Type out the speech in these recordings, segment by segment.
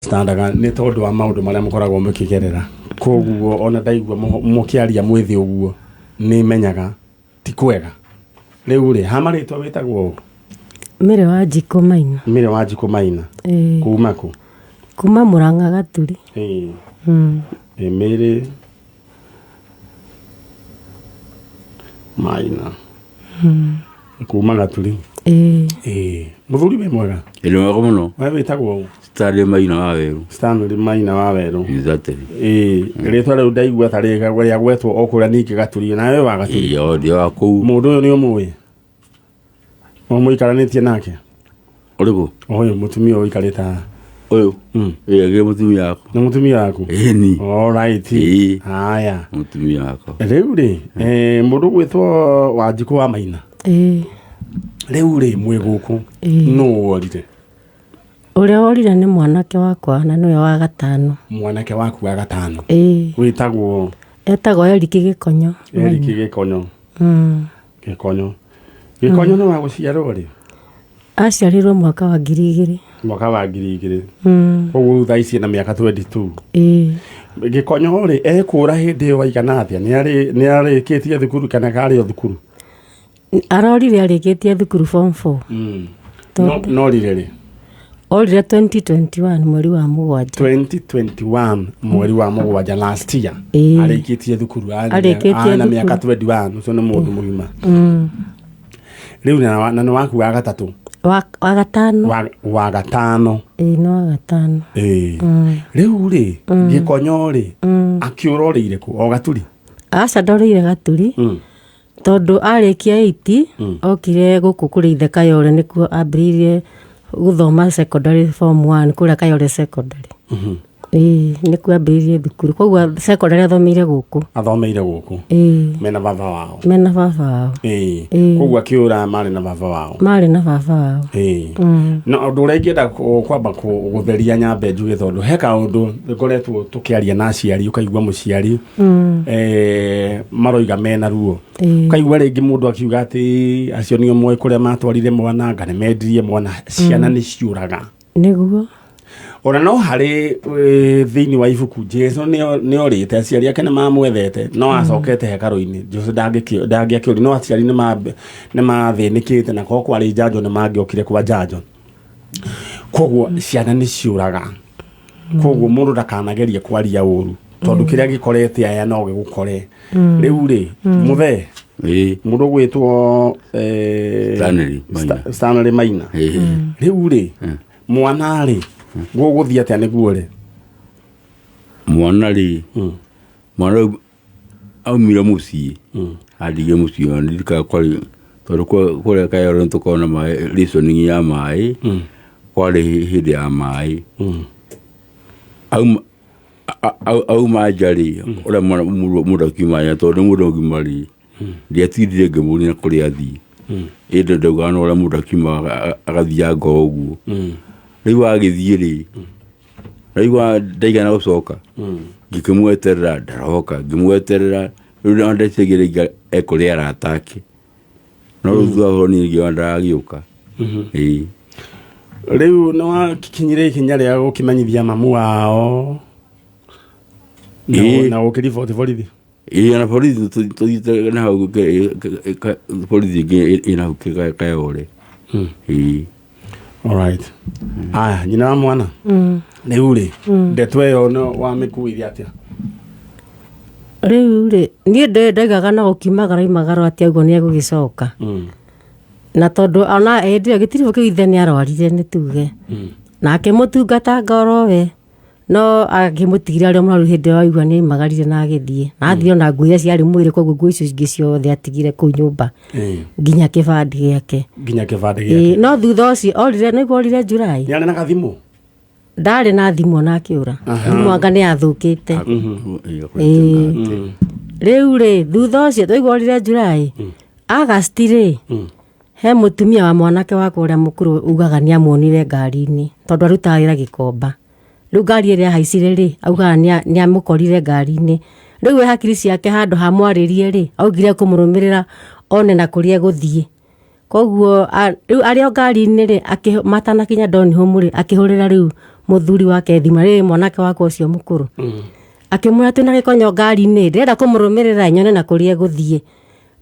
Understandaga nĩ tondũ wa maũndũ marĩa mũkoragwo mũkĩgerera. Koguo ona ndaigua mũkĩaria mwĩthĩ ũguo nĩ menyaga ti kwega. Rĩu rĩ, ha marĩtwa wĩtagwo ũ? Mĩrĩ wa Njikũ Maina. Mĩrĩ wa Njikũ Maina. Ĩĩ. Kuma kũ? Kuma Mũrang'a Gaturi. Ĩĩ. Ĩĩ, Mĩrĩ Maina. Kuma Gaturi. Ĩĩ. Ĩĩ. Mũthuri wĩ mwega? Ĩ nĩ mwega mũno. We wĩtagwo ũ? Stanley Maina wa Werũ. Stanley Maina wa Werũ. Exactly. Ĩĩ, rĩtwa rĩu ndaigua ta rĩagwetwo o kũrĩa ningĩ Gaturi, nawe wa Gaturi. Ĩĩ, o ndĩ wa kũu. Mũndũ ũyũ nĩ ũmũĩ? O mũikaranĩtie nake? Ũrĩkũ? Ũyũ mũtumia ũyũ ũikarĩte haha. Ũyũ? Ĩĩ, agĩrĩ mũtumia wakwa. Nĩ mũtumia waku? Ĩni. All right. Ĩĩ. Haya. Mũtumia wakwa. Rĩu rĩ, mũndũ ũgwĩtwo Wanjikũ wa Maina. Ĩĩ. Rĩu rĩ, mwĩ gũkũ, Ĩĩ. nũ worire? Ũrĩa worire nĩ mwanake wakwa na nĩwe wa gatano. Mwanake waku wa gatano? Ĩĩ. Wĩtagwo? Etagwo Eric Gĩkonyo. Eric Gĩkonyo. Gĩkonyo. Gĩkonyo nĩ wa gũciarwo rĩ? Aciarirwo mwaka wa 2000. Mwaka wa 2000. Koguo thaa ici ena mĩaka 22. Ĩĩ. Gĩkonyo rĩ, ekũra hĩndĩ ĩyo aigana atĩa? Nĩ arĩkĩtie thukuru kana karĩ o thukuru? Arorire arĩkĩtie thukuru form 4. No rire rĩ? Orire 2021 mweri wa mũgwanja. 2021 mweri wa mũgwanja last year. Ĩĩ. Arĩkĩtie thukuru, Arĩkĩtie ana thukuru. mĩaka 21, ũcio nĩ mũndũ mũgima. Rĩu na nĩ waku wa gatatũ? Wa gatano. Wa gatano. Ĩĩ, nĩ wa gatano. Ĩĩ. Rĩu rĩ, Gĩkonyo rĩ, akĩũra orĩire kũ? O Gaturi? Aca ndorĩire Gaturi. Tondũ arĩkia 8, okire gũkũ kũrĩ ithe Kayore, nĩkuo ambĩrĩirie gũthoma secondary form 1 kũrĩa Kayore secondary. Ĩĩ, nĩkuo ambĩrĩirie thukuru. Koguo secondary athomeire gũkũ. Athomeire gũkũ. Ĩĩ. Mena baba wao. Mena baba wao. Ĩĩ. Ĩĩ. Koguo akĩũra marĩ na baba wao. Marĩ na baba wao. Ĩĩ. Na ũndũ ũrĩa ingĩenda kwamba gũtheria nyambe njuge, tondũ he kaũndũ ngoretwo tũkĩaria na aciari, ũkaigua mũciari maroiga mena ruo. Ũkaigua rĩngĩ mũndũ akiuga atĩ acio nĩo moĩ kũrĩa matwarire mwana, anga nĩ mendirie mwana, ciana nĩ ciũraga. Nĩguo. Ona no harĩ thĩinĩ wa ibuku Jesu nĩ orĩte, aciari ake nĩ mamwethete, no acokete hekarũ-inĩ. Jesu ndangĩakĩũria, no aciari nĩ mathĩnĩkĩte, na korwo kwarĩ njanjo nĩ mangĩokire kwa njanjo. Koguo ciana nĩ ciũraga. Koguo mũndũ ndakanagerie kwaria ũru, tondũ kĩrĩa gĩkorete aya no gĩgũkore. Rĩu rĩ, mũthee, Ĩĩ. mũndũ ũgwĩtwo, Stanley Maina. Stanley Maina. Ĩĩ. Rĩu rĩ, mwana rĩ, gũgũthiĩ atĩa nĩguo rĩ? Mwana rĩ, mwana rĩu aumire mũciĩ, andigire mũciĩ, ona ndirikanaga kwarĩ, tondũ kũrĩa Kayore nĩ tũkoragwo na maĩ, rationing ya maĩ, kwarĩ hĩndĩ ya maĩ. Auma nja rĩ, ũrĩa mwana mũndũ akiuma nja, tondũ nĩ mũndũ mũgima rĩ, ndiatindire ngĩmũria na kũrĩa athiĩ. Ĩndĩ ndaugaga no ũrĩa mũndũ akiuma agathianga o ũguo. Rĩu agĩthiĩ rĩ, raigua ndaigana gũcoka. Ngĩkĩmweterera, ndaroka, ngĩmweterera, rĩu no ndeciria rĩngĩ ekũrĩ arata ake. No rĩu thutha wa ũhoro niĩ ngĩona ndaragĩũka. Ĩĩ. Rĩu nĩ wakinyire ikinya rĩa gũkĩmenyithia mamu wao Ĩĩ. na ũkĩriboti borithi? Ĩĩ, ona borithi tũthiĩte na hau borithi ĩngĩ ĩna hau Kayore. Ĩĩ. All right. Aya, nyina wa mwana. Rĩu rĩ, ndeto ĩyo no wamĩkuire atĩa? Rĩu rĩ, niĩ ndaigaga no gũkiumagara imagaro atĩ ũguo nĩ egũgĩcoka. Na tondũ ona hĩndĩ ĩyo gĩtiribũ kĩu ithe nĩ arwarire nĩ tuge. Nake mũtungatanga oro we, no akĩmũtigire arĩ o mũrwaru hĩndĩ ĩyo aigua nĩ aimagarire na agĩthiĩ. Na athiĩ ona nguo iria ciarĩ mwĩrĩ, koguo nguo icio ingĩ ciothe atigire kũu nyũmba. Nginya kĩbandĩ gĩake. Nginya kĩbandĩ gĩake. Ĩĩ, no thutha ũcio orire, nĩguo orire July. Nĩ arĩ na gathimũ? Ndarĩ na thimũ ona akĩũra. Thimũ anga nĩ yathũkĩte. Ĩĩ. Rĩu rĩ, thutha ũcio twaigua orire July. August rĩ, he mũtumia wa mwanake wakwa ũrĩa mũkũrũ ugaga nĩ amuonire ngari-inĩ, tondũ arutaga wĩra Gĩkomba. Rĩu ngari ĩrĩa ahaicire rĩ, augaga nĩ amũkorire ngari-inĩ. Rĩu we hakiri ciake handũ ha mwarĩrie rĩ, augire kũmũrũmĩrĩra one na kũrĩa egũthiĩ. Koguo rĩu arĩ o ngari-inĩ rĩ, matanakinya Donholm rĩ, akĩhũrĩra rĩu Mũthuri wake thimũ rĩrĩ, mwanake wakwa ũcio mũkũrũ, akĩmwĩra twĩna Gĩkonyo ngari-inĩ, ndĩrenda kũmũrũmĩrĩra nyone na kũrĩa egũthiĩ,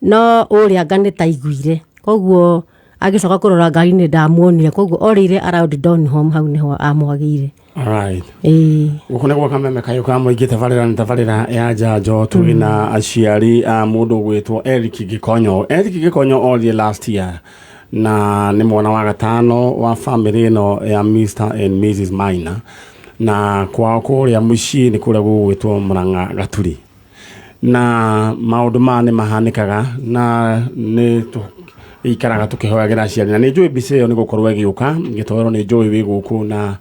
no ũrĩa anga nĩ taiguire. Koguo agĩcoka kũrora ngari-inĩ ndamuonire, koguo orĩire around Donholm, hau nĩho amwagĩire. Alright. Ĩĩ. Gũkũ nĩ gwa Kameme Kayũ ka Mũingĩ, tabarĩra nĩ tabarĩra ya njanjo. Tũrĩ na aciari a mũndũ ũgwĩtwo Eric Gĩkonyo. Eric Gĩkonyo orire last year na nĩ mwana wa gatano wa famĩlĩ ĩno ya Mr and Mrs Maina, na kwao kũrĩa mũciĩ nĩ kũrĩa gũgwĩtwo Mũrang'a Gaturi. Na maũndũ maya nĩ mahanĩkaga na nĩ ikaraga tũkĩhoyagĩra aciari, na nĩ njũĩ mbica ĩyo nĩ gũkorwo ĩgĩũka gĩtoero, nĩ njũĩ wĩ gũkũ na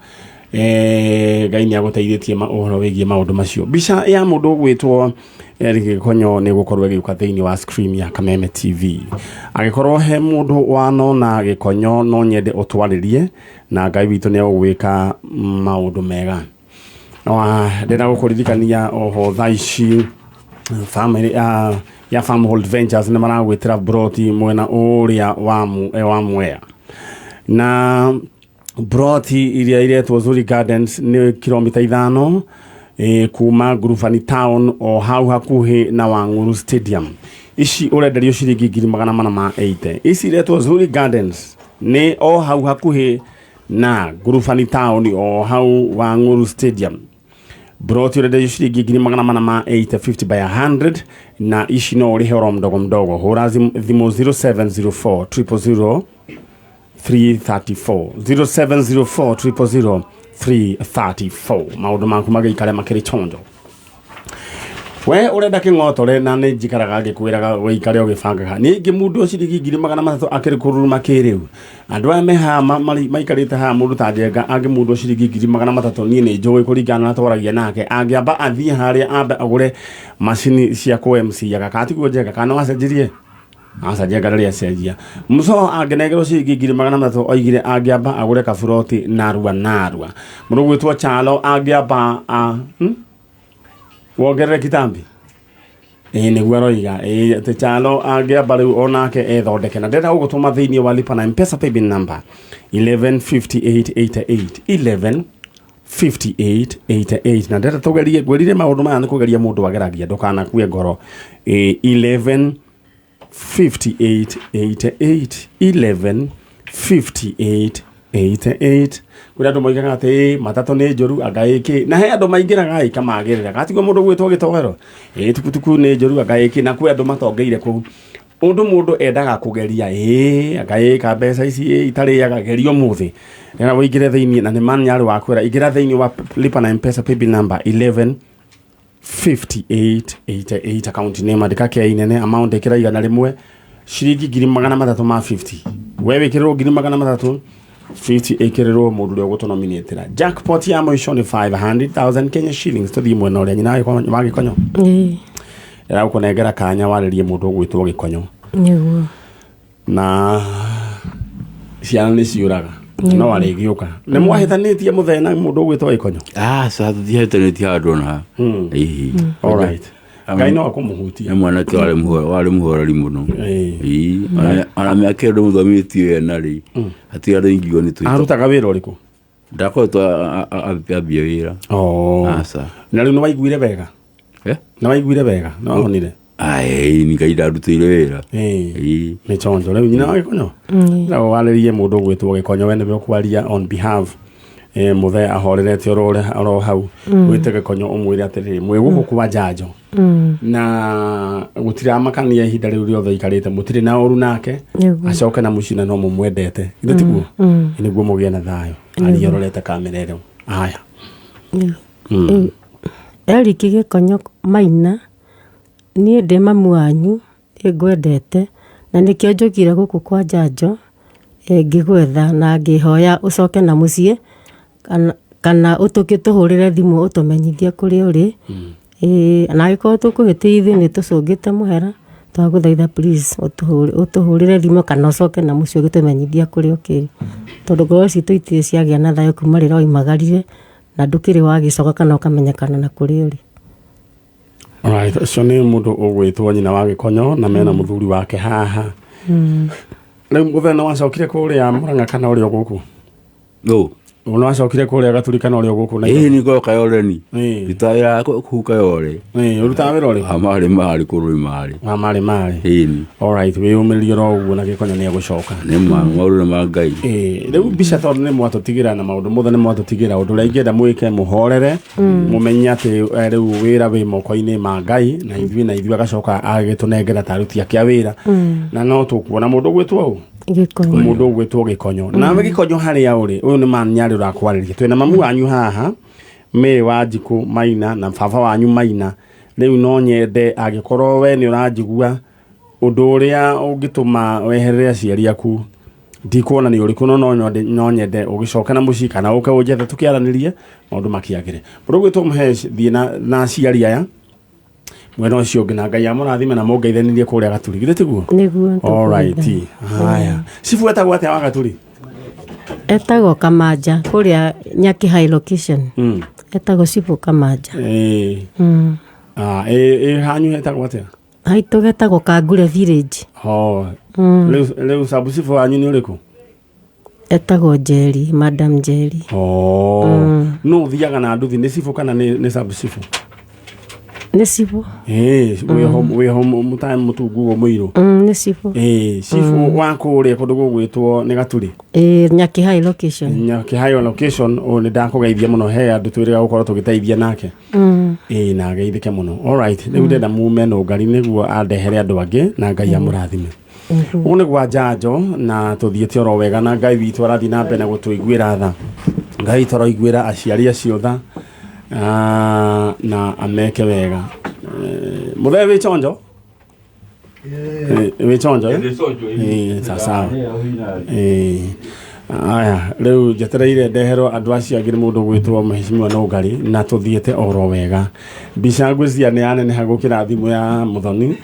Ngai nĩ agũteithĩtie ũhoro wĩgiĩ maũndũ macio. Mbica ya mũndũ ũgwĩtwo Eric Gĩkonyo nĩ gũkorwo ĩgĩũka thĩinĩ wa screen ya Kameme TV. Angĩkorwo he mũndũ wanona Gĩkonyo, no nyende ũtwarĩrie, na Ngai witũ nĩ egũgwĩka maũndũ mega. Ndĩrenda gũkũririkania oho thaa ici family ya Farmhold Ventures nĩ maragwĩtĩra broti mwena ũrĩa wa Mwea, na broti iria iretwo Zuri Gardens nĩ kilomita 5 kuma Ngurubani town, o hau hakuhĩ na Wang'uru Stadium. Ici ũrenderio ciringi 480,000. Ici iretwo Zuri Gardens, nĩ o hau hakuhĩ na Ngurubani town, o hau Wang'uru Stadium. Broti ũrenderio ciringi 480,000, 50 by 100, na ici no ũrĩhe oro mdogo mdogo. Hũra thimũ 0704 000 334, 0704 000 334. Maũndũ maku magĩikare makĩrĩ chonjo. We ũrenda kĩng'otore, na nĩ njikaraga ngĩkwĩraga wĩikare ũgĩbangaga. Ningĩ mũndũ ciringi 300,000 akĩrĩ kũruruma kĩrĩu. Andũ aya me haha maikarĩte haha, mũndũ ta Njenga angĩmũndũ ciringi 300,000, niĩ nĩ njũĩ kũringana na twaragia nake, angĩamba athiĩ harĩa ambe agũre macini cia kũ MC yaga katiguo. Njenga, kana wacenjirie? Aca, Njenga rĩrĩa acenjia mũco angĩnengerwo ciringi 300,000, oigire angĩamba agũre kaburoti narua narua. Mũndũ gwĩtwo Chalo angĩamba Wongerere kitambi, ĩĩ nĩguo aroiga. Ĩĩ, atĩ Chalo angĩamba rĩu onake ethondeke. Na ndĩrenda gũgũtũma thĩinĩ wa lipa na Mpesa paybill number 115888, 115888, na ndĩrenda tũgerie. Ngwĩrire maũndũ maya nĩ kũgeria mũndũ ageragia, ndũkanakue ngoro. Ĩĩ, 11 5888, 11 58 88. Kũrĩ andũ moigaga atĩ matatũ nĩ njũru, anga ĩkĩ, na he andũ maingĩraga ĩkamagĩrĩra gatigwo. Mũndũ gwĩtwo gĩtoero, ĩ tukutuku nĩ njũru, anga ĩkĩ, na kwĩ andũ matongeire kũu. Ũndũ mũndũ endaga kũgeria, ĩ anga ĩka mbeca ici itarĩaga, geria ũmũthĩ na ũingĩre thĩinĩ, na nĩ manyarĩ wa kwĩra ingĩra thĩinĩ wa lipa na Mpesa paybill number 11 5888, account name andĩka K nene, amount ĩkĩra 100, ciringi 350,000. We wĩkĩrĩrwo 350,000, ĩkĩrĩrwo mũndũ ũrĩa ũgũtũnominĩtĩra. Jackpot ya mũico nĩ 500,000 Kenya shillings. Tũthiĩ mwena ũrĩa nyina wa Gĩkonyo. Ĩĩ. Ĩragũkũnengera kanya warĩrie mũndũ ũgwĩtwo Gĩkonyo. Nĩguo. Na ciana nĩ ciũraga, no arĩgĩũka. Nĩ mwahĩtanĩtie mũthee na mũndũ ũgwĩtwo Gĩkonyo? Aca, tũtihetũrĩtie handũ ona ha. Ĩhi. Alright, Ngai no akũmũhutia. Nĩ mwanake warĩ mũhoreri mũno. Ĩĩ. Ĩĩ, ona mĩaka ĩyo ndĩmũthomithĩtie ena rĩ, hatirĩ andũ ingiuga nĩ twĩ Arutaga wĩra ũrĩkũ? Ndakoretwo ambia wĩra. Oh. Aca. Na rĩu nĩ waiguire wega? Eh? Nĩ waiguire wega? Nĩ wahonire? Ai, nĩ Ngai ndarutĩire wĩra. Ĩĩ. Ĩĩ. Nĩ chonjo. Rĩu nyina wa Gĩkonyo na warĩrie mũndũ ũgwĩtwo Gĩkonyo, we nĩwe ũkwaria on behalf. Mũthee ahorerete oro hau, wĩte Gĩkonyo ũmwĩre atĩrĩrĩ, mwĩ gũkũ kwa njanjo na gũtiramakania ihinda rĩu rĩothe ikarĩte mũtirĩ na ũru nake. Nĩguo. Acoke na mũciĩ na no mũmwendete, ithe tiguo? Nĩguo mũgĩe na thayũ. Aria ũrorete kamera ĩrĩa aya. Rĩu, Eric Gĩkonyo Maina, niĩ ndĩ mamu wanyu, nĩ ngwendete na nĩkĩo njũkire gũkũ kwa njanjo, ngĩgwetha na ngĩhoya ũcoke na mũciĩ kana ũtũkĩtũhũrĩre thimũ ũtũmenyithie kũrĩa ũrĩ. Ĩĩ, na angĩkorwo tũkũhĩtĩirie ithuĩ nĩ tũcũngĩte mũhera, twagũthaitha please ũtũhũrĩre thimũ kana ũcoke na mũciĩ ũgĩtũmenyithia kũrĩa ũkĩrĩ, tondũ ngoro citũ itirĩ ciagĩa na thayũ kuma rĩrĩa woimagarire na ndũkĩrĩ wagĩcoka kana ũkamenyekana na kũrĩa ũrĩ. Alright, ũcio nĩ mũndũ ũgwĩtwo nyina wa Gĩkonyo na mena mũthuri wake haha. Rĩu mũthenya wacokire kũrĩa Mũrang'a kana ũrĩ o gũkũ? No. Nĩ wacokire kũrĩa Gaturi kana ũrĩa gũkũ na Ĩĩ, nĩ ngorwo Kayore-ni. Ĩĩ. Ndutaga wĩra kũu Kayore. Ĩĩ, ũrutaga wĩra ũrĩkũ? Wa marĩ marĩ kũrũĩ marĩ. Wa marĩ marĩ. Ĩni. Alright, wĩyũmĩrĩrie oro ũguo na gĩkonyo nĩ egũcoka. Nĩ ma maũndũ nĩ ma Ngai. Ĩĩ, rĩu mbica tondũ nĩ mwatũtigĩra na maũndũ mothe nĩ mwatũtigĩra, ũndũ ũrĩa ingĩenda mwĩke, mũhorere, mũmenye atĩ rĩu wĩra wĩ moko-inĩ ma Ngai na ithuĩ, na ithuĩ agacoka agĩtũnengera ta aruti ake a wĩra, na no tũkuona mũndũ ũgwĩtwo ũ? Gĩkonyo. Mũndũ ũgwĩtwo Gĩkonyo. Nawe Gĩkonyo harĩa ũrĩ, ũyũ nĩ manyarĩ ũrakwarĩria. Twĩna mamu wanyu haha, Mary Wanjikũ Maina, na baba wanyu Maina. Rĩu no nyende angĩkorwo we nĩ ũranjigua, ũndũ ũrĩa ũngĩtũma weherere aciari aku ndikuona nĩ ũrĩkũ, no no nyende ũgĩcoka na mũciĩ kana ũke ũnjethe tũkĩaranĩrie maũndũ makĩagĩre. Mũndũ ũgwĩtwo Mũhesh, thiĩ na aciari aya mwena ũcio ũngĩ, na Ngai amũrathime na mũngeithanĩrie kũrĩa Gaturi, githĩ tiguo? Nĩguo. Alright. Haya, cibu etagwo atĩa wa Gaturi? Etagwo Kamanja kũrĩa Nyaki High location. Etagwo Cibũ Kamanja. Ĩĩ. Ah, ĩ hanyu hetagwo atĩa? Haitũ getagwo Kangure village. Ho. Rĩu sabu cibu wanyu nĩ ũrĩkũ? Etagwo Njeri, Madam Njeri. Oh. No ũthiaga na nduthi, nĩ cibu kana nĩ sabu cibu? Nĩ cibũ. Ĩĩ, wĩho mũtae mũtungu ũguo mũirũ. Nĩ cibũ. Ĩĩ, cibu wa kũrĩa kũndũ gũgwĩtwo nĩ Gaturi. Ĩĩ, Nyaki High location. Nyakĩhayo location, ũyũ nĩ ndakũgeithia mũno, he andũ twĩrĩga gũkorwo tũgĩteithia nake. Ĩĩ, na ageithĩke mũno. Alright, rĩu ndĩrenda mume nũngari nĩguo andehere andũ angĩ, na Ngai amũrathime. Ũguo nĩ gwa njanjo na tũthiĩte oro wega, na Ngai witũ arathiĩ na mbere na gũtũiguĩra tha. Ngai witũ aroiguĩra aciari acio tha, na ameke wega. Mũthee wĩ chonjo? Wĩ chonjo, eh? Ĩĩ, sawa. Ĩĩ. Aya, rĩu njetereire ndeherwo andũ acio angĩ nĩ mũndũ ũgwĩtwo Mheshimiwa Nũngari, na tũthiĩte oro wega. Mbica ngwĩciria nĩ yaneneha gũkĩra thimũ ya Mũthoni.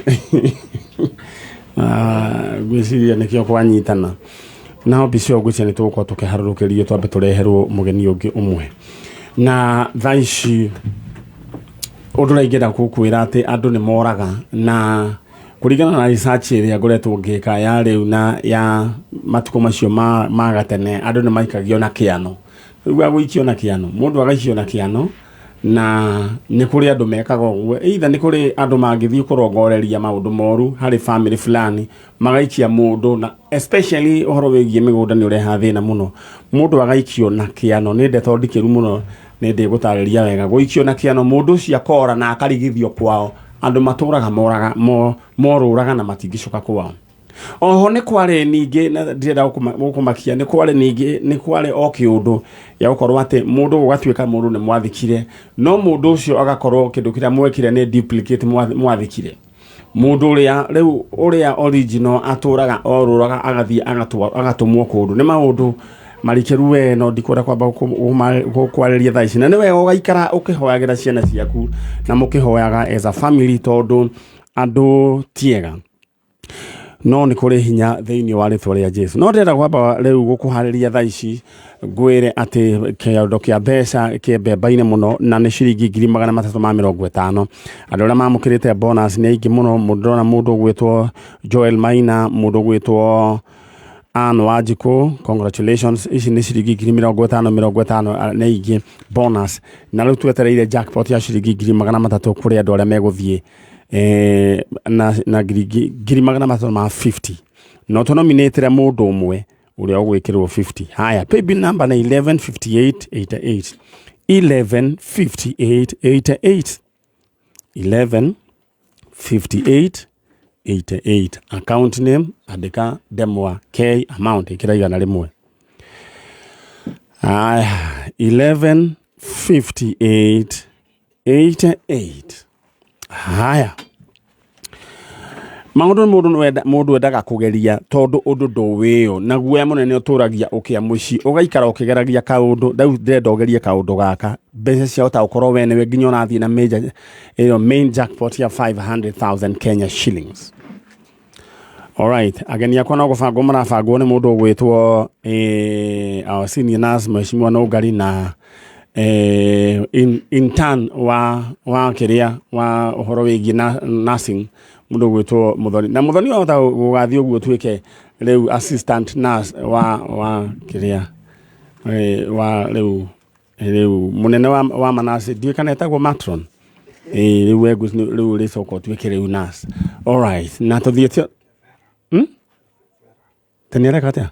Ngwĩciria nĩkĩo kwanyitana. Nao mbica ĩyo ngwĩciria nĩ tũgũkorwo tũkĩharũrũkĩrio twambe tũreherwo mũgeni ũngĩ ũmwe. Na thaa ici ũndũ ũrĩa ingĩenda gũkwĩra atĩ andũ nĩ moraga, na kũringana na research ĩrĩa ngoretwo ngĩka ya rĩu na ya matukũ macio ma gatene, andũ nĩ maikagio na kĩano. Rĩu gũikio na kĩano, mũndũ agaikio na kĩano, na nĩ kũrĩ andũ mekaga ũguo, either nĩ kũrĩ andũ mangĩthiĩ kũrongoreria maũndũ moru harĩ family fulani, magaikia mũndũ, na especially ũhoro wĩgiĩ mĩgũnda nĩ ũrehaga thĩna mũno. Mũndũ agaikio na kĩano nĩ ndeto ndikĩru mũno, nĩ ndĩgũtarĩria wega. Gũikio na kĩano, mũndũ ũcio akora na akarigithio kwao, andũ matũraga moraga morũraga na matingĩcoka kwao. Oho nĩ kwarĩ ningĩ, na ndirenda gũkũmakia, nĩ kwarĩ ningĩ, nĩ kwarĩ o kĩũndũ gĩa gũkorwo atĩ mũndũ gũgatuĩka mũndũ nĩ mwathikire, no mũndũ ũcio agakorwo kĩndũ kĩrĩa mwekire nĩ duplicate mwathikire mũndũ ũrĩa rĩu ũrĩa original atũraga orũraga agathiĩ agatũmwo kũndũ. Nĩ maũndũ marikĩru we, no ndikwenda kwamba gũkwarĩria thaa ici, na nĩ wega ũgaikara ũkĩhoyagĩra ciana ciaku na mũkĩhoyaga as a family, tondũ andũ tiega, no nĩ kũrĩ hinya thĩinĩ wa rĩtwa rĩa Jesu. No ndĩrenda kwamba rĩu gũkũharĩria thaa ici ngwĩre atĩ kĩondo kĩa mbeca kĩ mbemba-inĩ mũno, na nĩ ciringi 350,000. Andũ arĩa mamũkĩrĩte bonus nĩ aingĩ mũno. Mũndũ ndĩrona mũndũ ũgwĩtwo Joel Maina, mũndũ ũgwĩtwo Ann Wanjikũ, congratulations. Ici nĩ ciringi 50,000 50, nĩ aingĩ bonus. Na rĩu twetereire jackpot ya ciringi 300,000 kũrĩ andũ arĩa megũthiĩ na 350,000, no tũnominĩtĩre mũndũ ũmwe ũrĩa ũgwĩkĩrwo 50. Haya, paybill number nĩ 115888, 115888, 115888. Account name andĩka Ndemwa K, amount ĩkĩra 100. Aya, 115888. Haya, maũndũ mũndũ mũndũ endaga kũgeria, tondũ ũndũ ndũwĩyo na guoya mũnene ũtũragia ũkĩa mũciĩ, ũgaikara ũkĩgeragia kaũndũ. Rĩu ndĩrenda ũgerie kaũndũ gaka, mbeca ciahota gũkorwo we nĩwe nginya ũrathiĩ na major ĩyo main jackpot ya 500,000 Kenya shillings. Alright, ageni akwa no gũbangwo marabangwo nĩ mũndũ ũgwĩtwo our senior nurse Mheshimiwa Nũngari na intern wa kĩrĩa wa ũhoro wĩgiĩ na nursing, mũndũ ũgwĩtwo Mũthoni. Na Mũthoni wahota gũgathiĩ ũguo ũtuĩke rĩu assistant nurse wa kĩrĩa. Wa rĩu rĩu mũnene wa manasi ndiũĩ kana etagwo matron. Rĩu we rĩu ũrĩcoka ũtuĩke rĩu nurse. Alright, na tũthiĩ tio Te nĩ areka atĩa?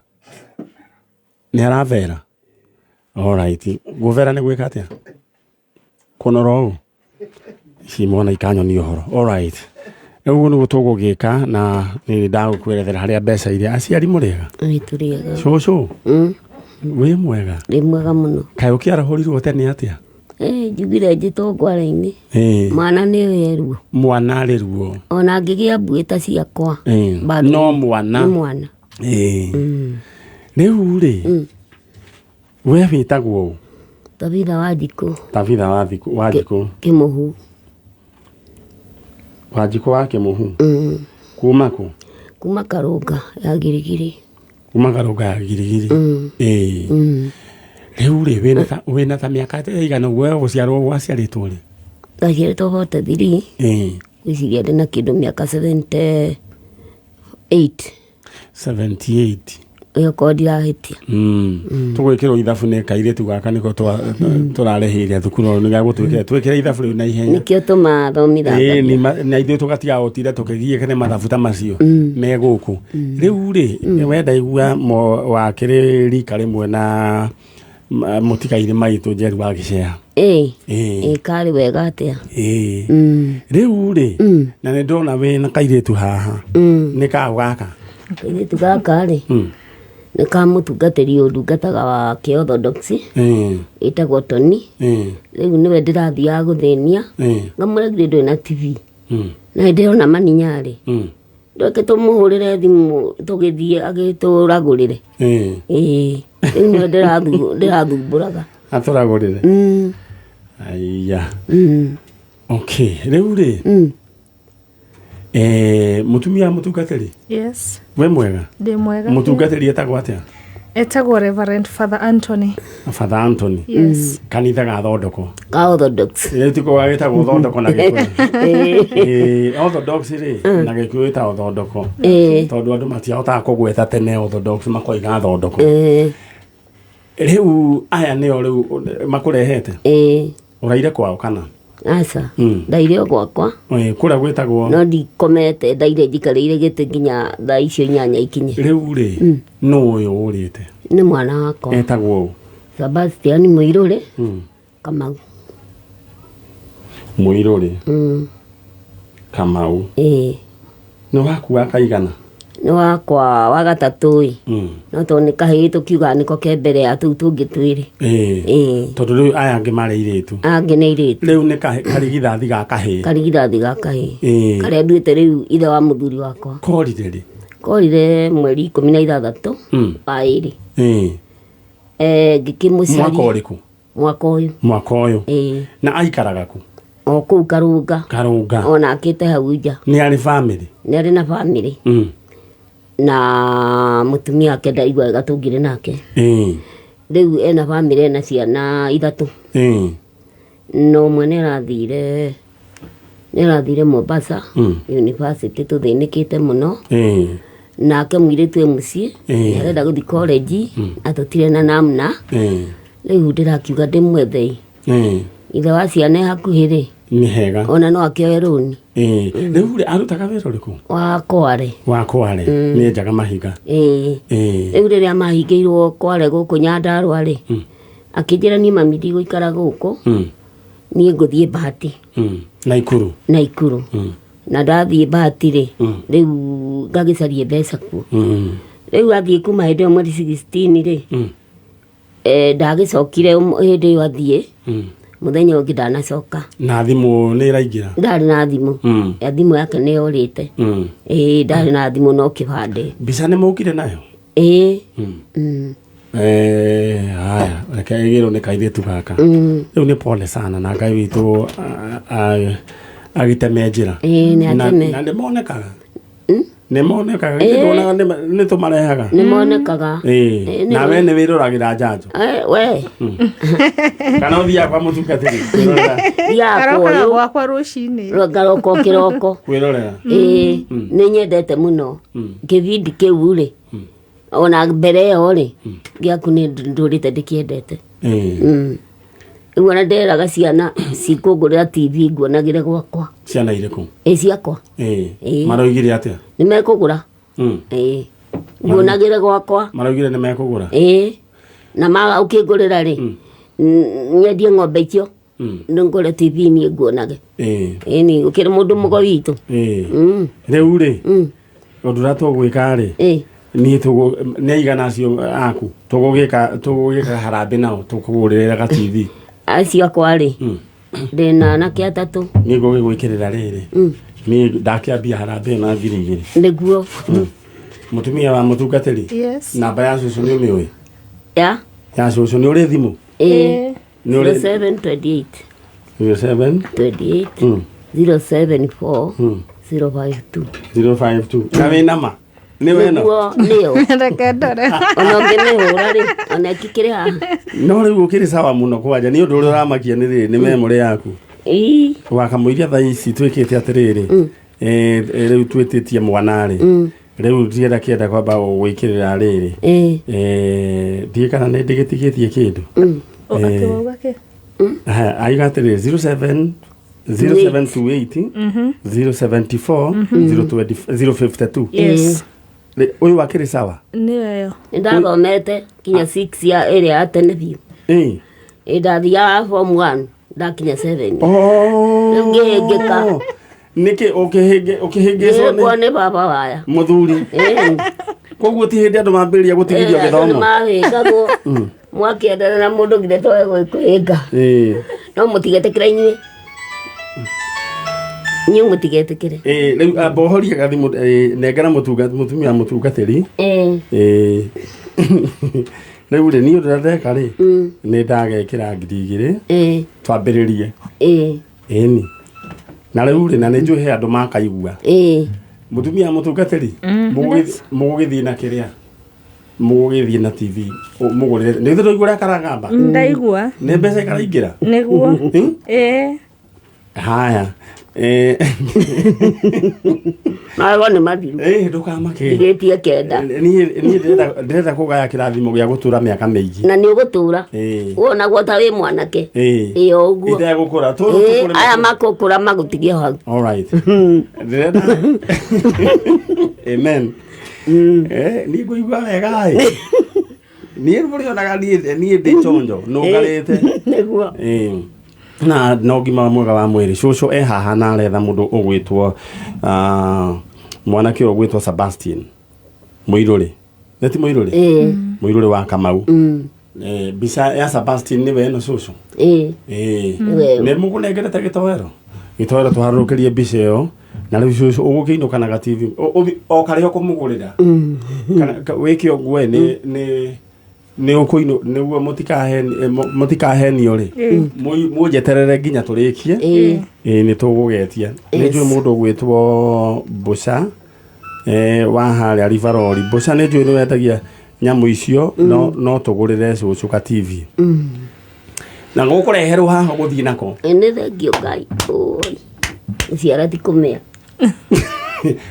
Nĩ aravera. Alright, gũvera nĩ gwĩka atĩa? Kũnora ũũ? Ici mwana ikanyonia ũhoro. Alright. Ũguo nĩguo tũgũgĩka na nĩ ndagũkwerethera harĩa mbeca iria aciari mũrĩega. Nĩ tũrĩega. Cũcũ. Wĩ mwega. Ndĩ mwega mũno. Kaĩ ũkĩarahũrirwo tene atĩa? Njugire njĩtwo ngwara-inĩ. Mwana nĩ ruo. Mwana arĩ ruo. Ona ngĩgĩa mbuĩ ta ciakwa. Bado No mwana. Nĩ mwana. Rĩu rĩ, we wĩtagwo ũ? Tabitha Wanjikũ. Tabitha Wanjikũ. Kĩmũhu. Wanjikũ wa Kĩmũhu. Kuma kũ? Kuma Karũnga ya Girigiri. Kuma Karũnga ya Girigiri. Rĩu rĩ, wĩna ta mĩaka ĩigana ũguo we gũciarwo gwaciarĩtwo rĩ? Ndaciarĩtwo 43. Ngwĩciria ndĩ na kĩndũ mĩaka 78. 78. Ĩyo korwo ndirahĩtia. Tũgwĩkĩrwo ithabu nĩ kairĩtu gaka nĩko tũrarĩhĩire thukuru nĩ gagũtwĩkĩra twĩkĩre ithabu rĩu na ihenya. Nĩkĩo tũmathomithanagia. Na ithuĩ tũgatiga gũtinda tũkĩgiĩka nĩ mathabu ta macio me gũkũ. Rĩu rĩ, we ndaigua wakĩrĩ rika rĩmwe na mũtigairĩ maitũ Njeru wa Gĩcea. Karĩ wega atĩa? Rĩu rĩ, na nĩ ndona wĩna kairĩtu haha. Nĩ kaũ gaka? Kairĩtu gaka rĩ, nĩ ka mũtungatĩri ũndungataga wa kĩ-Orthodox, ĩtagwo Tony. Rĩu nĩwe ndĩrathiaga gũthĩnia. Ngamũragire ndũrĩ na TV. Na hĩndĩ ĩyo ona maninya rĩ, ndweke tũmũhũrĩre thimũ tũgĩthiĩ agĩtũragũrĩre. Rĩu nĩwe ndĩrathumbũraga. Atũragũrĩre? Aiya. Okay, rĩu rĩ, mũtumia mũtungatĩri? Yes. We mwega? Ndĩ mwega. Mũtungatĩri etagwo atĩa? Etagwo Reverend Father Anthony. Father Anthony. Yes. Kanitha ga Thondoko. Ga Orthodox. Rĩu ti kũga gĩtagwo Thondoko na Gĩkũyũ. Orthodox rĩ, na Gĩkũyũ ĩtagwo Thondoko. Tondũ andũ matiahotaga kũgweta tene Orthodox makoiga Thondoko. Rĩu aya nĩo rĩu makũrehete? Ũraire kwao kana? Aca. Ndaire o gwakwa. Kũrĩa gwĩtagwo? No ndikomete, ndaire njikarĩire gĩtĩ nginya thaa icio 8 ikinye. Rĩu rĩ, nũ ũyũ ũrĩte? Nĩ mwana wakwa. Etagwo ũ? Sebastian Mũirũrĩ. Kamau. Mũirũrĩ. Kamau. Nĩ waku wa kaigana? Nĩ wakwa wa gatatũ ĩ. No tondũ nĩ kahĩĩ tũkiugaga nĩko ke mbere ya tũu tũngĩ twĩrĩ. Tondũ rĩu aya angĩ marĩ airĩtu. Angĩ nĩ airĩtu. Rĩu nĩ karigithathi ga kahĩĩ. Karigithathi ga kahĩĩ. Karĩa nduĩte rĩu ithe wa mũthuri wakwa. Korire rĩ? Korire mweri 16 wa ĩrĩ. Ngĩkĩmũcaria. Mwaka ũrĩkũ? Mwaka ũyũ. Mwaka ũyũ. Na aikaraga kũ? O kũu Karũnga. Karũnga. Ona akĩte hau nja. Nĩ arĩ family? Nĩ arĩ na family. Na mũtumia wake ndaigua wega tũngĩrĩ nake. Rĩu ena family ena ciana 3. No ũmwe nĩ arathire Mombasa University tũthĩnĩkĩte mũno. Nake mũirĩtu e mũciĩ, nĩ arenda gũthiĩ college, na tũtirĩ na namna. Rĩu ndĩrakiuga ndĩmwethei. Ithe wa ciana e hakuhĩ rĩ. Nĩ hega. Ona no akĩoe rũni. Rĩu rĩ, arutaga wĩra ũrĩkũ? Wa Kware. Wa Kware. Nĩ njaga mahinga. Rĩu rĩrĩa mahingĩirwo Kware gũkũ Nyandarũa rĩ, akĩnjĩra niĩ mami ndigũikara gũkũ, niĩ ngũthiĩ Bahati. Naikuru. Naikuru. Na ndathiĩ Bahati rĩ, rĩu ngagĩcarie mbeca kuo. Rĩu athiĩ kuma hĩndĩ ĩyo mweri 16 rĩ, ndagĩcokire hĩndĩ ĩyo athiĩ, mũthenya ũngĩ ndanacoka. Na thimũ nĩ ĩraingĩra? Ndarĩ na thimũ. Ya thimũ yake nĩ yorĩte. Ndarĩ na thimũ no kĩbandĩ. Mbica nĩ mũkire nayo? Haya, reke ĩgĩrwo nĩ kairĩtu gaka. Rĩu nĩ pole sana na Ngai witũ agĩteme njĩra. Nĩ ateme. Na nĩ monekaga? Nĩ monekaga? Nĩ tuonaga nĩ tũmarehaga? Nĩ monekaga. Na we nĩ wĩroragĩra njanjo? We. Kana ũthiaga kwa mũtungatĩri? Kwĩrorera. Thiaga Ngarokaga kwa ũyũ. gwakwa rũcinĩ. Ngaroka o kĩroko. Kwĩrorera. Nĩ nyendete mũno. Kĩbindi kĩu rĩ, Ona mbere ĩyo rĩ, gĩaku nĩ ndũrĩte ndĩkĩendete. Rĩu ona nderaga ciana cikũngũrĩra TV nguonagĩre gwakwa. Ciana irĩkũ? Ĩ ciakwa. Ĩĩ. Maroigire atĩa? Nĩ mekũgũra. Ĩĩ. Nguonagĩre gwakwa. Maroigire nĩ mekũgũra? Ĩĩ. Na maga ũkĩngũrĩra rĩ, nyendie ng'ombe icio. Nĩngũre TV niĩ nguonage. Ĩĩ. Ĩni gũkĩrĩ mũndũ mũgo witũ. Ĩĩ. Rĩu rĩ, ũndũ ũrĩa tũgwĩka rĩ, niĩ tũgũ nĩ aigana acio aku tũgũgĩka tũgũgĩka harambĩ nao tũkũgũrĩra ga TV. Acio akwa rĩ, ndĩna anake atatũ. Niĩ ngũgĩgwĩkĩrĩra rĩrĩ, niĩ ndakĩambia harambĩ na 2,000. Nĩguo. Mũtumia wa mũtungatĩri. Yes. Namba ya cũcũ nĩ ũmĩũĩ? Ya? Ya cũcũ nĩ ũrĩ thimũ? Ĩĩ. Nĩ ũrĩ 0728 07 28 074 052. 052. Na wĩ nama? Nĩ we no? Nĩguo nĩyo. Reke ndore. Ona ũngĩmĩhũra rĩ, ona ĩkĩkĩrĩ haha. No rĩu ũkĩrĩ sawa mũno kwanja nĩ ũndũ ũrĩa ũramakia nĩ rĩrĩ nĩ memory yaku. Ĩĩ. Wakamũiria thaa ici twĩkĩte atĩrĩrĩ, rĩu twĩtĩtie mwana rĩ, rĩu ndienda kĩenda kwamba gwĩkĩrĩra rĩrĩ. Ndiĩ kana nĩ ndĩgĩtigĩtie kĩndũ. Akĩwauga kĩ? Aiga atĩrĩrĩ 07 0728 074 020 052. Yes. Ũyũ wakĩrĩ sawa? Nĩyo ĩyo. Nĩndathomete kinya 6 ya ĩrĩa ya tene biũ. Ĩĩ. Ĩ ndathiaga form 1 ndakinya 7. Oh. Rĩu ngĩhĩngĩka. Nĩkĩ ũkĩhĩngĩcwo Ngĩhĩngwo nĩ nĩ baba waya. mũthuri? Ĩĩ. Koguo ti hĩndĩ andũ mambĩrĩria gũtigithio Ĩĩ, andũ gĩthomo. nĩmahĩngagwo. Mwakĩendana na mũndũ githĩ toe gwĩkũhĩnga. Ĩĩ. No mũtigetĩkĩre inyuĩ. Inyuĩ mũtigetĩkĩre. Ĩĩ, rĩu amba ũhorie gathimũ, nengera mũtumia wa mũtungatĩri. Ĩĩ. Ĩĩ. Rĩu rĩ, niĩ ũndũ ũrĩa ndeka rĩ, nĩ ndagekĩra 2,000. Ĩĩ. Twambĩrĩrie. Ĩĩ. Ĩni. Na rĩu rĩ, na nĩ njũĩ he andũ makaigua. Ĩĩ. Mũtumia wa mũtungatĩri, mũgũgĩthiĩ na kĩrĩa? Mũgũgĩthiĩ na TV, mũgũrĩre. Nĩ ũndũ ũrĩa karagamba? Ndaigua. Nĩ mbeca ikaraingĩra? Nĩguo. Ĩĩ. Haya. Magego nĩ mathiru. Ndũkamake. Ndigĩtie kenda. Niĩ ndĩrenda kũgaya kĩrathimo gĩa gũtũra mĩaka mĩingĩ. Na nĩ ũgũtũra. Wonagwo ta wĩ mwanake. Ĩĩ o ũguo. Itegũkũra. Ĩĩ, aya makũkũra magũtigie hau. All right. Ndĩrenda. Amen. Niĩ ngũigua wega ĩ. Niĩ mũrĩonaga niĩ ndĩ chonjo, nũngarĩte. Nĩguo. Na no ngima mwega wa mwĩrĩ. Cũcũ e haha na aretha mũndũ ũgwĩtwo mwanake ũyũ ũgwĩtwo Sebastian Mũirũrĩ. Nĩ ti Mũirũrĩ? Ĩĩ. Mũirũrĩ wa Kamau. Mbica ya Sebastian nĩwe ĩno cũcũ? Ĩĩ. Ĩĩ. Nĩwe. Nĩ mũkũnengerete gĩtoero? Gĩtoero tũharũrũkĩrie mbica ĩyo. Na rĩu cũcũ ũgũkĩinũka na ga TV. O karĩa ũkũmũgũrĩra. Kana wĩke ũguo ĩ, nĩ nĩ ũkũinũ nĩguo mũtikahenio rĩ. Mũnjeterere nginya tũrĩkie. Ĩĩ, nĩ tũgũgetia. Nĩ njũĩ mũndũ ũgwĩtwo Mbũca, wa harĩa Rivarori. Mbũca nĩ njũĩ nĩ wendagia nyamũ icio, no tũgũrĩre cũcũ ka TV. Na gũkũreherwo haha ũgũthiĩ nako. Ĩ, nĩ thengio Ngai. Oi. Gũciara ti kũmĩa.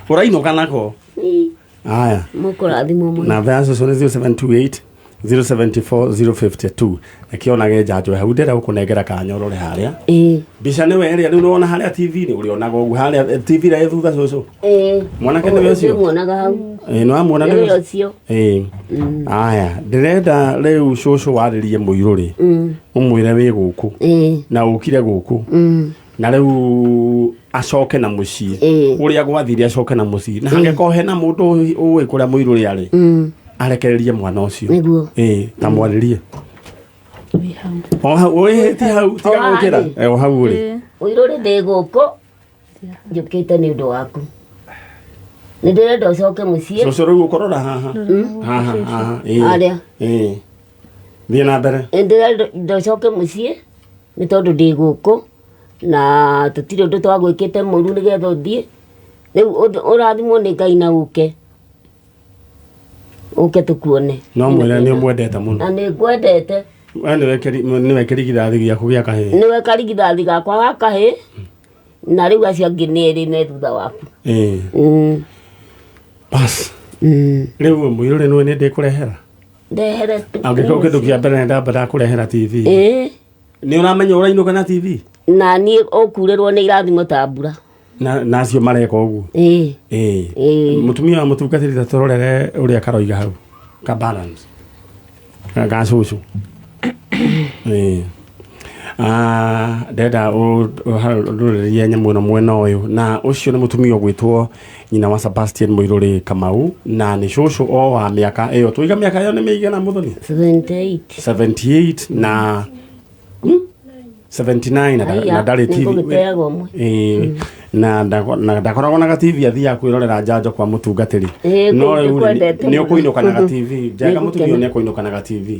Ũrainũka nako? Ĩĩ. Aya. Mũkũrathimwo mũno. Namba ya cũcũ nĩ 0728 074 052. Reke onage njanjo hau ndĩrenda gũkũnengera kanya ũrore harĩa. Ĩĩ. Mbica nĩwe ĩrĩa rĩu nĩwona harĩa TV-inĩ ũrĩonaga ũguo harĩa TV ĩrĩa ĩ thutha cũcũ. Ĩĩ. Mwanake nĩwe ũcio? Ndĩmuonaga hau. Ĩĩ, nĩwamuona nĩwe Nĩwe ũcio. Ĩĩ. Aya, ndĩrenda rĩu cũcũ warĩrie mũirũrĩ. Ũmwĩre wĩ gũkũ. Ĩĩ. Na ũkire gũkũ. Na rĩu acoke na mũciĩ. Ũrĩa gwathire acoke na mũciĩ. Na hangĩkorwo hena mũndũ ũĩ kũrĩa mũirũrĩ arĩ. Arekererie mwana ũcio. Nĩguo. Ĩĩ, ta mwarĩrie. O hau, ĩĩ, ti hau, tiga O haha gũkĩra. rĩ. O hau ũrĩ. Mũirũrĩ ndĩ gũkũ njũkĩte nĩ ũndũ waku. Nĩ ndĩrenda ũcoke mũciĩ. Cũcũ rĩu ũkũrora haha. Haha, haha. Ĩĩ. Harĩa. Ĩĩ. Thiĩ na mbere. Nĩ ndĩrenda ũcoke mũciĩ nĩ tondũ ndĩ gũkũ na tũtirĩ ũndũ twagwĩkĩte mũru nĩgetha ũthiĩ. Rĩu ũrathimwo nĩ Ngai na ũke. Ũke tũkuone. No mwĩre nĩ ũmwendete mũno. Na nĩ ngwendete. We nĩwe kĩrigithathi gĩaku gĩa kahĩĩ. Nĩwe karigithathi gakwa ga kahĩĩ. Na rĩu acio angĩ nĩ erĩ me thutha waku. Ĩĩ. Bas. Rĩu mũirũrĩ nĩwe nĩ ndĩkũrehera. Ndehere tu. Angĩkorwo kĩndũ kĩa mbere ndamba ndakũrehera TV. Ĩĩ. Nĩ ũramenya ũrainũka na TV? Na niĩ ũkurĩrwo nĩ irathimo ta mbura. Na acio mareka ũguo. Ĩĩ. Ĩĩ. Ĩĩ. Mũtumia wa mũtungatĩri ta tũrorere ũrĩa karoiga hau. Ka balance. Ga cũcũ. Ĩĩ. Ah, ndenda ũrũrĩrie nyamũ ĩno mwena ũyũ na ũcio nĩ mũtumia ũgwĩtwo nyina wa Sebastian Mũirũrĩ Kamau na nĩ cũcũ o wa mĩaka ĩyo tũiga mĩaka ĩyo nĩ mĩigana mũthoni 78. 78 na 79 na Aya, na ndarĩ TV nĩngũgĩteaga ũmwe. Ĩĩ, na ndakoragwo na ga-TV athiaga kwĩrorera njanjo kwa mũtungatĩri. Ĩĩ, No kũu rĩu rĩ, nĩkwendete nĩ mũno. ũkũinũka na ga-TV njenga Nĩngũkena. mũtumia ũyũ nĩ ekũinũka na ga-TV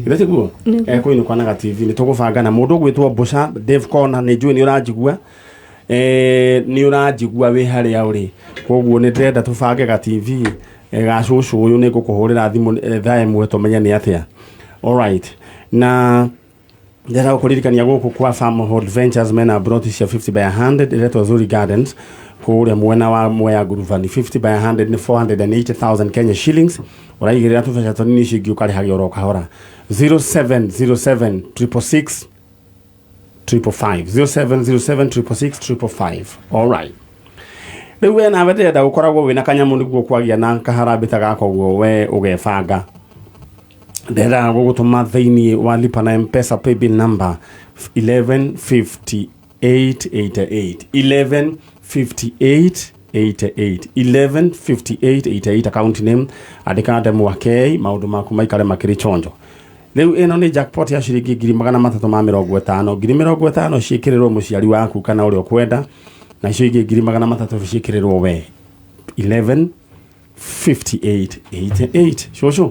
githĩ tiguo ekũinũka na ga-TV nĩ tũgũbanga na mũndũ ũgwĩtwo Mbũca Dave Corner nĩ njũĩ nĩ ũranjigua nĩ ũranjigua wĩ harĩa ũrĩ koguo nĩ ndĩrenda tũbange ga-TV ga cũcũ ũyũ nĩ ngũkũhũrĩra thimũ thaa ĩmwe tũmenye nĩ atĩa. Alright, na ndĩrenda gũkũririkania gũkũ kwa Farmhold Ventures mena broti cia 50 by 100 iretwo Zuri Gardens kũrĩa mwena wa Mwea Ngurubani. 50 by 100 nĩ 480,000 Kenya shillings ũraigĩrĩra tũbeca tũnini icio ingĩ ũkarĩhagia oro kahora. 0707 666 555 0707 666 555. Alright, rĩu we nawe ndĩrenda gũkoragwo wĩna kanyamũ nĩguo kwagĩa na kaharambĩ ta gaka ũguo we ũgebanga. Ndĩrenda gũgũtũma thĩinĩ wa lipa na M-Pesa paybill number 115888 115888 115888 account name andĩka ndemwa K maũndũ maku maikare makĩrĩ chonjo. Rĩu ĩno nĩ jackpot ya ciringi 350,000 50,000 ciĩkĩrĩrwo mũciari waku kana ũrĩa ũkwenda na icio ingĩ 300,000 ciĩkĩrĩrwo we. 115888 cũcũ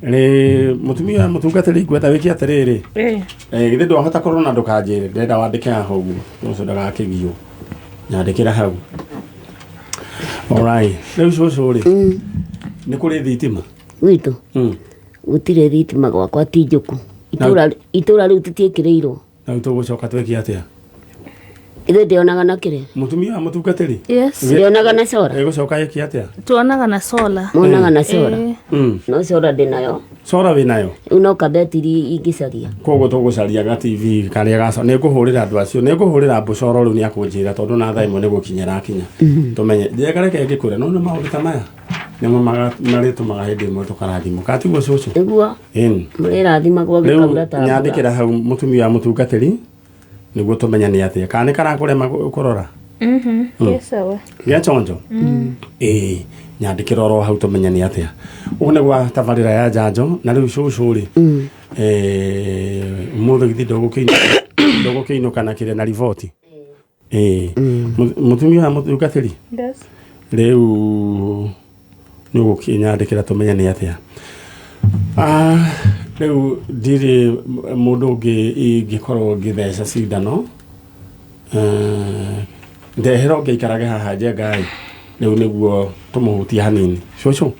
rĩ mũtumia mũtungatĩri ngwenda wĩke atĩrĩrĩ. Ĩĩ. Githĩ ndwahota kũrora ndũkanjĩre ndĩrenda wandĩke haha ũguo ũcio ndagakĩgio nyandĩkĩra hau. Alright, rĩu cũcũ rĩ nĩ kũrĩ thitima Gwitũ gũtirĩ thitima gwakwa ti njũku. Itũra rĩu tũtiĩkĩrĩirwo. Na rĩu tũgũcoka twĩke atĩa? Ithuĩ ndĩonaga na kĩrĩa. Mũtumia wa mũtungatĩri Yes. Ndĩonaga na cora. ĩgũcoka ĩke atĩa? Tuonaga na sola. Monaga na cora. Ĩĩ. No cora ndĩnayo. Cora wĩnayo? Rĩu no kabetiri ingĩcaria. Koguo tũgũcaria ga TV karĩa gaco nĩ ngũhũrĩra andũ acio nĩ ngũhũrĩra mbũcoro rĩu nĩ akũnjĩra tondũ na thaa ĩmwe nĩ gũkinya ĩrakinya tũmenye njega reke ngĩkwĩre no nĩ maũndũ ta maya nĩmo marĩtũmaga hĩndĩ ĩmwe tũkarathimwo katiguo cũcũ? Nĩguo. Ĩni. Mũrĩrathimagwo Rĩu gĩkaura ta mbura. nyandĩkĩra hau mũtumia wa mũtungatĩri nĩguo tũmenye nĩ atĩa kana nĩ karakũrema kũrora. Gĩ sawa. Gĩa chonjo ĩĩ nyandĩkĩra oro hau tũmenye nĩ atĩa. Ũguo nĩguo tabarĩra ya njanjo na rĩu cũcũ rĩ ũmũthĩ githĩ ndũgũkĩinũka na kĩrĩa na riboti. Ĩĩ mũtumia wa mũtungatĩri Yes. rĩu nĩ ũgũkĩnyandĩkĩra tũmenye nĩ atĩa. Rĩu ndirĩ mũndũ ũngĩ ingĩkorwo ngĩtheca cindano ndehera ũngĩikarage haha njenga ĩ rĩu nĩguo tũmũhutie hanini cũcũ.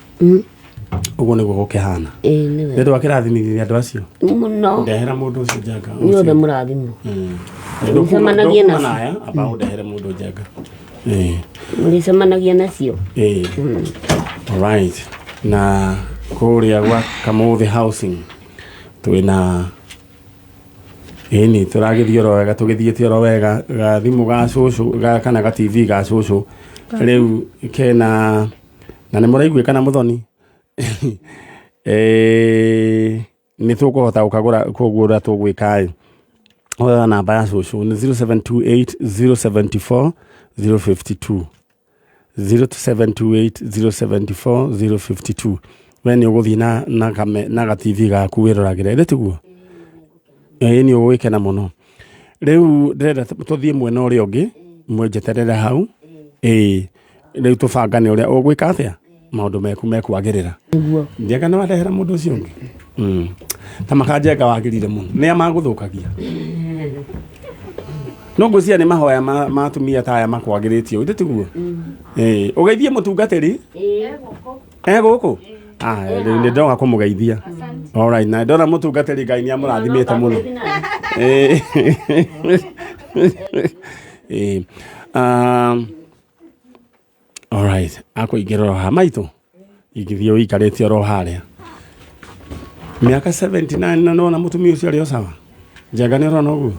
Ũguo nĩguo gũkĩhana. Ĩĩ nĩwe. Nĩ ndwakĩrathimithia andũ acio Mũno. ndehera mũndũ ũcio njenga. Inyuothe mũrathimwo. Mũcemanagie Ndũkuma nacio. naya amba ũndehere mũndũ njenga. Ĩĩ. Mũrĩcemanagia nacio. Ĩĩ. Alright, na kũrĩa gwa Kamũthĩ Housing twĩna ĩni tũragĩthiĩ oro wega tũgĩthiĩte oro wega gathimũ ga cũcũ ga kana ga TV ga cũcũ rĩu kena na nĩ mũraiguĩka na mũthoni nĩ tũkũhota gũkagũra koguo ũrĩa tũgwĩka ĩ oya namba ya cũcũ nĩ 0728 074 052 0728 074 052 we nĩ ũgũthiĩ na ga TV gaku wĩroragĩre ĩthĩ tiguo ĩĩ nĩ ũgũgĩkena mũno rĩu ndĩrenda tũthiĩ mwena ũrĩa ũngĩ mwenjeterere hau ĩĩ rĩu tũbangane ũrĩa ũgwĩka atĩa maũndũ meku mekwagĩrĩra. Nĩguo. Njenga nĩ wandehera mũndũ ũcio ũngĩ ta makanjenga wagĩrire mũno nĩa magũthũkagia no ngwĩciria nĩ mahoya ma atumia ta aya makwagĩrĩtio ithĩ tiguo ĩĩ ũgeithie mũtungatĩri e gũkũ rĩu nĩ ndoga kũmũgeithia. Alright, na ndona mũtungatĩri Ngai nĩ amũrathimĩte mũno. Ĩĩ. Alright, akũingĩra oro haha maitũ. Ingĩthiĩ ũikarĩte oro harĩa mĩaka 79 na nona mũtumia ũcio arĩ o sawa. Njenga nĩ ũrona ũguo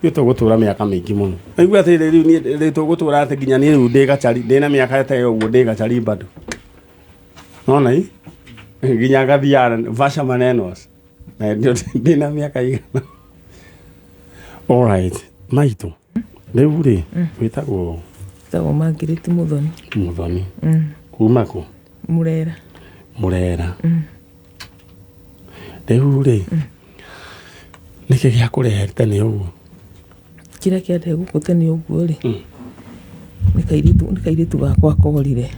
ithuĩ tũgũtũra mĩaka mĩingĩ mũno. Naigua atĩ rĩu niĩ rĩu tũgũtũra atĩ nginya niĩ rĩu ndĩ gacari ndĩna mĩaka ta ĩyo ũguo ndĩ gacari bado. Nona i nginya ngathiaga vasha manenos na ndĩna mĩaka igana. Alright, maitũ rĩu rĩ wĩtagwo Tagwo Margaret Muthoni. Muthoni kuma kũ? Murera. Murera. Rĩu rĩ nĩkĩ gĩa kũrehe tene ũguo? Kĩrĩa kĩandehe gũkũ tene ũguo rĩ, nĩ kairĩtu gakwa korire.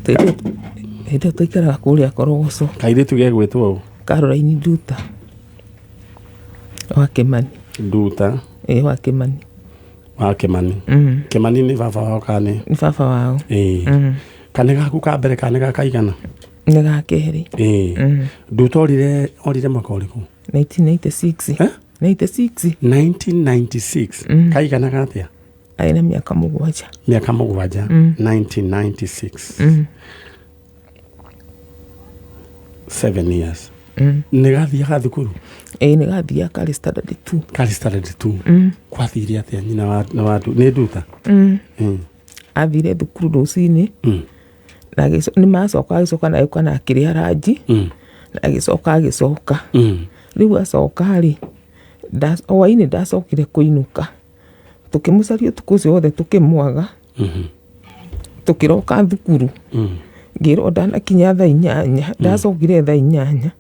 Hĩndĩ ĩyo twaikaraga kũrĩa Korogoco. Kairĩtu gegwĩtwo ũ? Caroline Nduta wa Kĩmani. Nduta. Ĩĩ wa Kĩmani. Wa Kĩmani. Kĩmani nĩ baba wao kana nĩ? Nĩ baba wao. Ĩĩ. Kana gaku ka mbere kana ga kaigana? Nĩ ga kerĩ. Ĩĩ. Nduta orire mwaka ũrĩkũ? 1996. Eh? 96. 1996. Kaiganaga atĩa? Arĩ na mĩaka 7. Mĩaka 7. 1996. 7 years. Nĩ gathiaga thukuru? Ĩĩ nĩ gathiaga karĩ standard 2. Karĩ standard 2. Kwathire atĩa nyina wa nĩ Nduta? Athire thukuru rũcinĩ. Na nĩ macoka agĩcoka na agĩũka na akĩrĩa ranji. Na agĩcoka agĩcoka. Rĩu acoka rĩ, hwainĩ ndacokire kũinũka. Tũkĩmũcaria ũtukũ ũcio wothe tũkĩmwaga. Tũkĩroka thukuru. Ngĩrwo ndanakinya thaa 8, ndacokire thaa 8.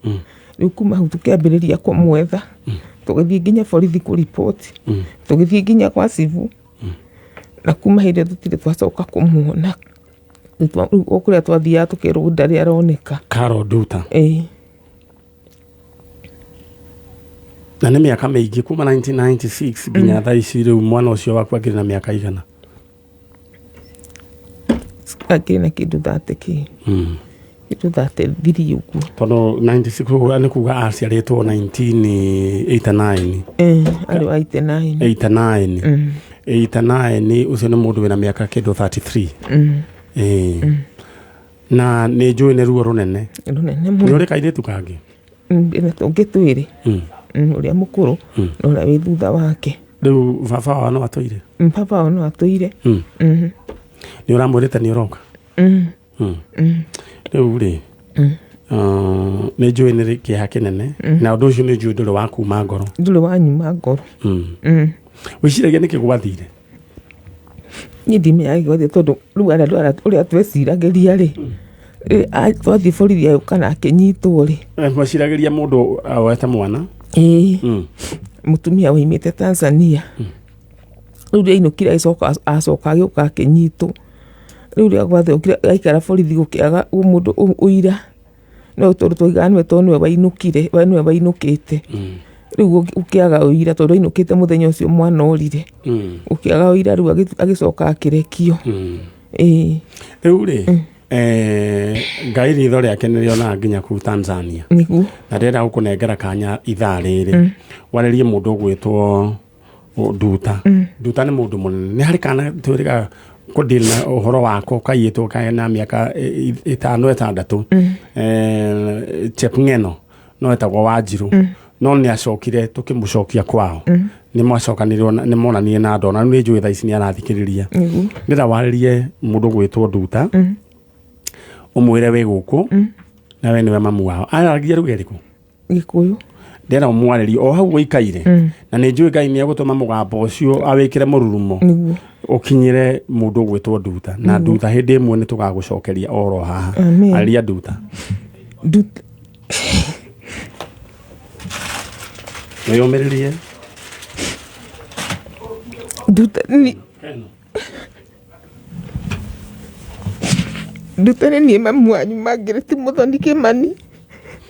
Rĩu kuma hau tũkĩambĩrĩria kũmwetha. Tũgĩthiĩ nginya borithi kũriboti. Tũgĩthiĩ nginya kwa cibu. Na kuma hĩndĩ ĩyo tũtirĩ twacoka kũmuona. Rĩu o kũrĩa twathiaga tũkerwo ndarĩ aroneka. Carol Nduta. Ĩĩ. Na nĩ mĩaka mĩingĩ kuma 1996 nginya thaa ici rĩu mwana ũcio waku akĩrĩ na mĩaka igana? Akĩrĩ na kĩndũ 30 kĩ. Kĩndũ 33 ũguo. Tondũ 96 ũguo nĩ kuga aciarĩtwo 1989. Arĩ wa 89. 89. 89 ũcio nĩ mũndũ wĩna mĩaka kĩndũ 33. Na nĩ njũĩ nĩ ruo rũnene. Rũnene mũno. Nĩ ũrĩ kairĩtu kangĩ? Ndĩna tũngĩ twĩrĩ. Ũrĩa mũkũrũ na ũrĩa wĩ thutha wake. Rĩu baba wao no atũire? Baba wao no atũire. Nĩ ũramwĩrĩte nĩ ũroka? Rĩu rĩ, nĩ njũĩ nĩ kĩeha kĩnene na ũndũ ũcio nĩ njũĩ ndũrĩ wa kuma ngoro. Ndũrĩ wa nyuma ngoro. Wĩciragia nĩkĩ gwathire? Niĩ ndimenyaga nĩkĩ gwathire tondũ rĩu arĩa ũrĩa tweciragĩria rĩ, twathiĩ borithi agĩũka na akĩnyitwo rĩ. Mweciragĩria mũndũ oete mwana? Ĩĩ. Mũtumia woimĩte Tanzania. Rĩu rĩrĩa ainũkire agĩcoka acoka agĩũka akĩnyitwo. Rĩu rĩrĩa gwathũkire aikara borithi gũkĩaga mũndũ ũira. No tondũ twaugaga nĩwe tondũ nĩwe wainũkire, nĩwe wainũkĩte. Rĩu ũkĩaga ũira tondũ ainũkĩte mũthenya ũcio mwana orire. Ũkĩaga ũira rĩu agĩcoka akĩrekio. Ĩĩ. Rĩu rĩ, Ngai ritho rĩake nĩ rĩonaga nginya kũu Tanzania. Nĩguo. Na ndĩrenda gũkũnengera kanya ithaa rĩrĩ. Warĩrie mũndũ ũgwĩtwo Nduta. Nduta nĩ mũndũ mũnene. Nĩ harĩ kana twĩrĩga kũdeal na ũhoro wako kaiyĩtwo na mĩaka 5 6. Chepng'eno no etagwo Wanjirũ. No nĩ acokire tũkĩmũcokia kwao. Nĩ mwacokanĩrwo nĩ monanire na andũ ona rĩu nĩ njũĩ thaa ici nĩ arathikĩrĩria. Ndĩrenda warĩrie mũndũ ũgwĩtwo Nduta. Ũmwĩre wĩ gũkũ na we nĩwe mamu wao. Aragia lugha ĩrĩkũ? Gĩkũyũ. Ndĩrenda ũmwarĩrie o hau ũikaire. Na nĩ njũĩ Ngai nĩ egũtũma mũgambo ũcio awĩkĩre mũrurumo. Ũkinyĩre mũndũ ũgwĩtwo Nduta. Na Nduta hĩndĩ ĩmwe nĩ tũgagũcokeria oro haha. Arĩria Nduta. Nduta. Wĩyũmĩrĩrie. Nduta nĩ Nduta nĩ niĩ mamu wanyu Margaret Muthoni Kĩmani.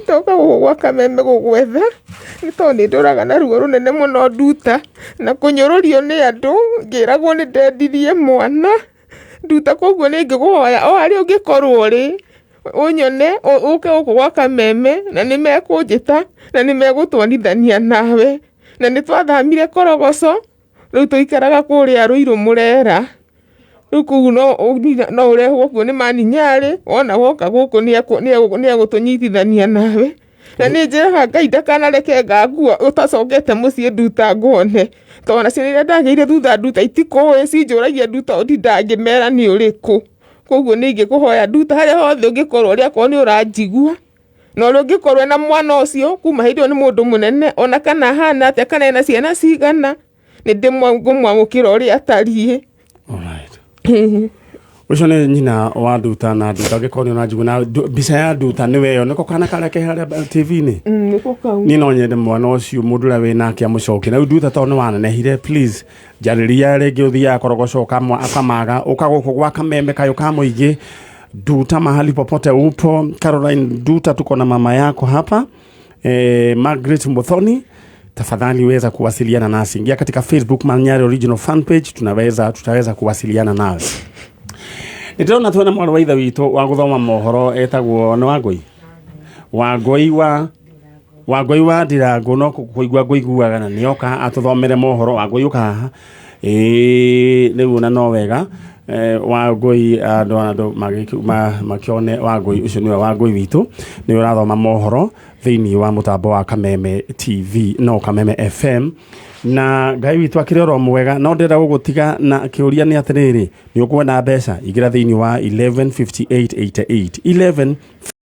Ndoka gũkũ gwa Kameme gũgwetha nĩ tondũ nĩ ndũraga na ruo rũnene mũno Nduta na kũnyũrũrio nĩ andũ ngĩragwo nĩ ndendirie mwana Nduta. Koguo nĩ ngĩkũhoya o harĩa ũngĩkorwo rĩ ũnyone ũke gũkũ gwa Kameme na nĩ mekũnjĩta na nĩ megũtwarithania nawe. Na nĩ twathamire Korogoco rĩu tũikaraga kũrĩa Rũirũ Mũrera. Rĩu kũu no no ũrehwo kuo nĩ maninyarĩ wona woka gũkũ nĩegũtũnyitithania nawe na nĩ njĩraga Ngai ndakanareke ngakua ũtacokete mũciĩ Nduta nguone tondũ ona ciana iria ndagĩire thutha Nduta itikũĩ cinjũragia Nduta ũtindaga ngĩmera nĩ ũrĩkũ. Koguo nĩ ingĩkũhoya Nduta harĩa hothe ũngĩkorwo ũrĩ akorwo nĩ ũranjigua na ũrĩa ũngĩkorwo na mwana ũcio kuma hĩndĩ ĩyo nĩ mũndũ mũnene ona kana ahana atĩa kana ena ciana cigana nĩ ndĩmwamũkĩra ũrĩa atariĩ. Alright. Ũcio nĩ nyina wa Nduta na Nduta angĩkorwo nĩ ũranjigua na mbica ya Nduta nĩwe ĩyo nĩko kana karĩa ke harĩa TV-inĩ. Nĩko kau. Niĩ no nyende mwana ũcio mũndũ ũrĩa wĩ nake amũcokie. Na rĩu Nduta tondũ nĩ wanenehire please njarĩria rĩngĩ ũthiaga korogoco ũkamaga ũka gũkũ gwa Kameme kayũ ka mũingĩ. Nduta mahali popote upo, Caroline Nduta, tuko na mama yako hapa Margaret Muthoni, tafadhali weza kuwasiliana nasi. Ingia katika Facebook Manyari Original fan page, tutaweza kuwasiliana nawe. Nĩndĩrona twĩna mwarĩ wa ithe witũ wa gũthoma mohoro etagwo nĩ Wangũi Wangũi wa Wangũi wa Ndirango no kũigua ngũiguaga na nĩoka atũthomere mohoro. Wangũi ũka haha ĩĩ rĩu ona no wega Wangũi andũ makĩone Wangũi ũcio nĩwe Wangũi witũ nĩwe ũrathoma mohoro thĩinĩ wa mũtambo wa Kameme TV no Kameme FM na Ngai witũ akĩrĩ oro mwega no ndĩrenda gũgũtiga na kĩũria nĩ atĩrĩrĩ nĩ ũkwenda mbeca ingĩra thĩinĩ wa 115888 11.